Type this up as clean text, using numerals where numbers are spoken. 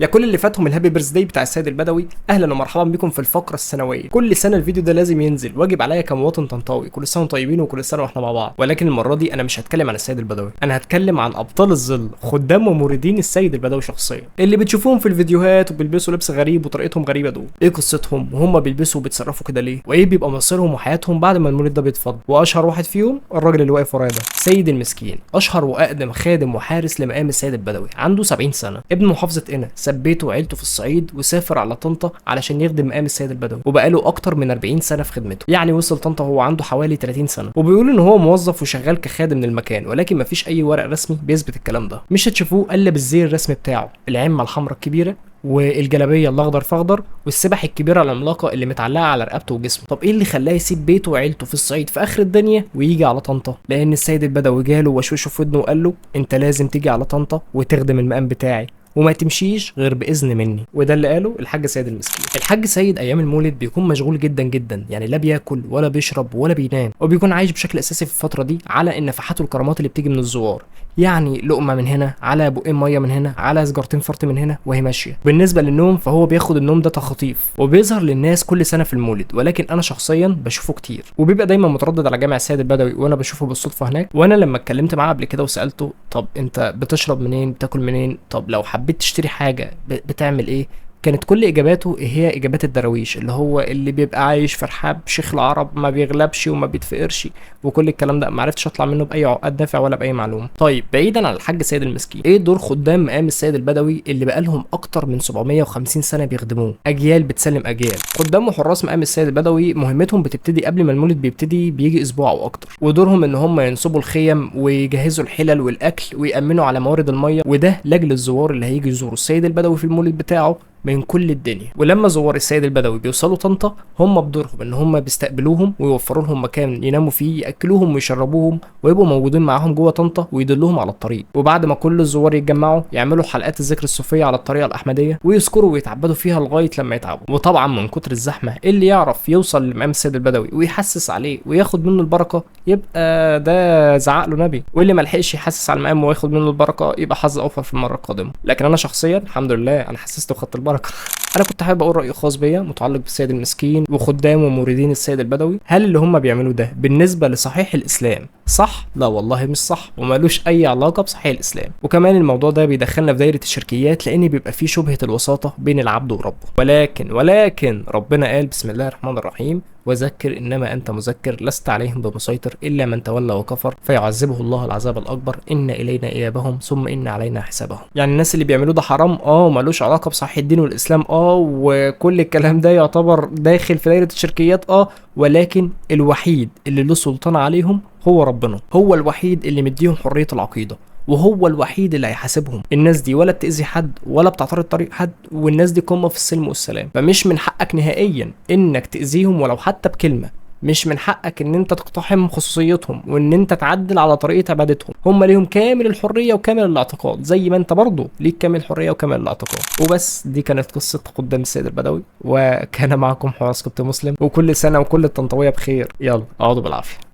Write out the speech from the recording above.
يا كل اللي فاتهم ال happy birthday بتاع السيد البدوي، اهلا ومرحبا بكم في الفقرة السنوية. كل سنة الفيديو ده لازم ينزل، واجب عليا كمواطن طنطاوي. كل سنة وانتم طيبين وكل سنة واحنا مع بعض. ولكن المرة دي انا مش هتكلم عن السيد البدوي، انا هتكلم عن ابطال الظل، خدام ومريدين السيد البدوي شخصيا، اللي بتشوفوهم في الفيديوهات وبيلبسوا لبس غريب وطريقتهم غريبة. دول ايه قصتهم؟ وهم بيلبسوا وبيتصرفوا كده ليه؟ وايه بيبقى مصيرهم وحياتهم بعد ما المولد ده بيتفض؟ واشهر واحد فيهم الراجل اللي واقف ورايا ده، سيد المسكين، اشهر واقدم خادم وحارس لمقام السيد البدوي. عنده 70 سنة، ابن محافظة قنا، ساب بيته وعيلته في الصعيد وسافر على طنطا علشان يخدم مقام السيد البدوي، وبقاله اكتر من 40 سنة في خدمته. يعني وصل طنطا وهو عنده حوالي 30 سنة، وبيقول ان هو موظف وشغال كخادم للمكان، ولكن مفيش اي ورق رسمي بيثبت الكلام ده. مش هتشوفوه الا بالزي الرسمي بتاعه، العمه الحمراء الكبيرة والجلابيه الاخضر فاخضر والسبح الكبيرة العملاقة اللي متعلقه على رقبته وجسمه. طب ايه اللي خلاه يسيب بيته وعيلته في الصعيد في اخر الدنيا ويجي على طنطا؟ لان السيد البدوي جاله وشوشه في ودنه وقال له انت لازم تيجي على طنطا وتخدم المقام بتاعي وما تمشيش غير باذن مني. وده اللي قاله الحاج سيد المسكين. الحاج سيد ايام المولد بيكون مشغول جدا جدا، يعني لا بياكل ولا بيشرب ولا بينام، وبيكون عايش بشكل اساسي في الفترة دي على النفحات والكرامات اللي بتيجي من الزوار، يعني لقمة من هنا على بقين مية من هنا على سجارتين فرط من هنا وهي ماشية. بالنسبة للنوم فهو بياخد النوم ده تخطيف، وبيظهر للناس كل سنة في المولد، ولكن انا شخصيا بشوفه كتير، وبيبقى دايما متردد على جامع السيد البدوي، وانا بشوفه بالصدفة هناك. وانا لما اتكلمت معاه قبل كده وسالته طب انت بتشرب منين، بتاكل منين، طب لو حبيت تشتري حاجة بتعمل ايه، كانت كل اجاباته هي اجابات الدراويش، اللي هو اللي بيبقى عايش في رحاب شيخ العرب ما بيغلبش وما بيتفقرش وكل الكلام ده. ما عرفتش اطلع منه باي عقد نافع ولا باي معلومة. طيب بعيدا عن الحاج سيد المسكين، ايه دور خدام مقام السيد البدوي اللي بقالهم اكتر من 750 سنة بيخدموه؟ اجيال بتسلم اجيال. خدام وحراس مقام السيد البدوي مهمتهم بتبتدي قبل ما المولد بيبتدي، بيجي اسبوع او اكتر، ودورهم ان هم ينصبوا الخيم ويجهزوا الحلل والاكل ويامنوا على موارد المية، وده لاجل الزوار اللي هيجي يزوروا السيد البدوي في المولد بتاعه من كل الدنيا. ولما زوار السيد البدوي بيوصلوا طنطا، هم بدورهم ان هم بيستقبلوهم ويوفروا لهم مكان يناموا فيه، ياكلوهم ويشربوهم ويبقوا موجودين معاهم جوه طنطا ويدلوهم على الطريق. وبعد ما كل الزوار يتجمعوا يعملوا حلقات الذكر الصوفية على الطريقة الاحمدية ويذكروا ويتعبدوا فيها لغاية لما يتعبوا. وطبعا من كتر الزحمة اللي يعرف يوصل لمقام السيد البدوي ويحسس عليه وياخد منه البركة يبقى ده زعق له نبي، واللي ما لحقش يحسس على المقام وياخد منه البركة يبقى حظ اوفر في المرة القادمة. لكن انا شخصيا الحمد لله انا حسست وخدت البركة. انا كنت حابب اقول راي خاص بيا متعلق بالسيد المسكين وخدام ومريدين السيد البدوي. هل اللي هم بيعملوه ده بالنسبة لصحيح الاسلام صح؟ لا والله مش صح، ومالوش اي علاقة بصحيح الاسلام. وكمان الموضوع ده بيدخلنا في دايرة الشركيات، لان بيبقى فيه شبهه الوساطة بين العبد وربه. ولكن ربنا قال بسم الله الرحمن الرحيم: وذكر انما انت مذكر لست عليهم بمسيطر الا من تولى وكفر فيعذبه الله العذاب الاكبر ان الينا ايابهم ثم ان علينا حسابهم. يعني الناس اللي بيعملوه ده حرام، مالوش علاقة بصحيح الدين والاسلام، وكل الكلام ده يعتبر داخل في دايرة الشركيات، ولكن الوحيد اللي له سلطان عليهم هو ربنا، هو الوحيد اللي مديهم حرية العقيدة، وهو الوحيد اللي هيحاسبهم. الناس دي ولا بتأذي حد ولا بتعترض طريق حد، والناس دي قمة في السلم والسلام، فمش من حقك نهائيا انك تأذيهم ولو حتى بكلمة. مش من حقك ان انت تقتحم خصوصيتهم وان انت تعدل على طريقة عبادتهم. هم ليهم كامل الحرية وكامل الاعتقاد، زي ما انت برضو ليك كامل الحرية وكامل الاعتقاد. وبس دي كانت قصة قدام السيد البدوي، وكان معكم حراس كابتن مسلم، وكل سنة وكل الطنطاوية بخير. يلا اقعدوا بالعافية.